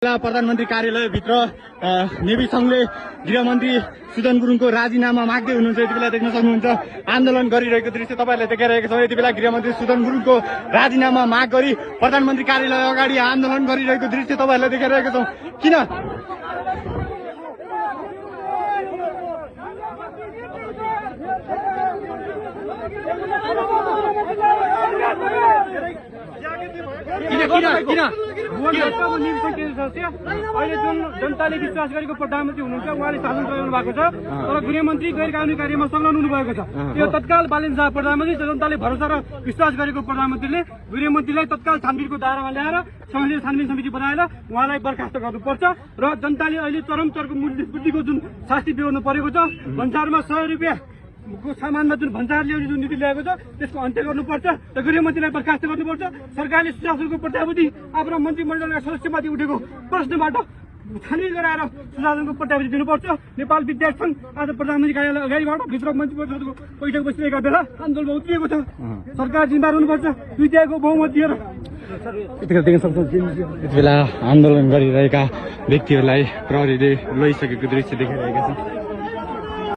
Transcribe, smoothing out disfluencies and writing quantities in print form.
प्रधानमन्त्री कार्यालयभित्र नेभी संघले गृहमन्त्री सुदन गुरुङको राजीनामा माग्दै हुनुहुन्छ। यति बेला देख्न सक्नुहुन्छ आन्दोलन गरिरहेको दृश्य तपाईहरुले देखाइरहेको छ। यति बेला गृहमन्त्री सुदन गुरुङको राजीनामा माग गरी प्रधानमन्त्री कार्यालय अगाडि आन्दोलन गरिरहेको दृश्य तपाईहरुले देखाइरहेको छौं। किन अहिले जुन जनताले विश्वास गरेको प्रधानमन्त्री हुनुहुन्छ उहाँले शासन चलाउनु भएको छ, तर गृहमन्त्री गैर कानुनी कार्यमा संलग्न हुनुभएको छ। यो तत्काल बालेन शाह प्रधानमन्त्री जनताले भरोसा र विश्वास गरेको प्रधानमन्त्रीले गृहमन्त्रीलाई तत्काल छानबिनको दायरामा ल्याएर संसदीय छानबिन समिति बनाएर उहाँलाई बर्खास्त गर्नुपर्छ र जनताले अहिले चरम चरको बुद्धिको जुन शास्ति बेहोर्नु परेको छ, भन्सारमा 100 रुपियाँ सामानमा जुन भन्सार ल्याउने जुन नीति ल्याएको छ त्यसको अन्त्य गर्नुपर्छ र गृहमन्त्रीलाई बर्खास्त गर्नुपर्छ। सरकारले सुशासनको प्रत्याभूति आफ्नो मन्त्रीमण्डलका सदस्यमाथि उठेको प्रश्नबाट छानबिन गराएर सुशासनको प्रत्याभूति दिनुपर्छ। नेपाल विद्यार्थी संघ आज प्रधानमन्त्री कार्यालय अगाडिबाट भित्र मन्त्री परिषदको बैठक बसिरहेका बेला आन्दोलनमा उत्रिएको छ। सरकार जिम्मेवार हुनुपर्छ, दुईटाको बहुमत दिएर। यति बेला आन्दोलन गरिरहेका व्यक्तिहरूलाई प्रहरीले लैसकेको दृश्य देखाइरहेका छन्।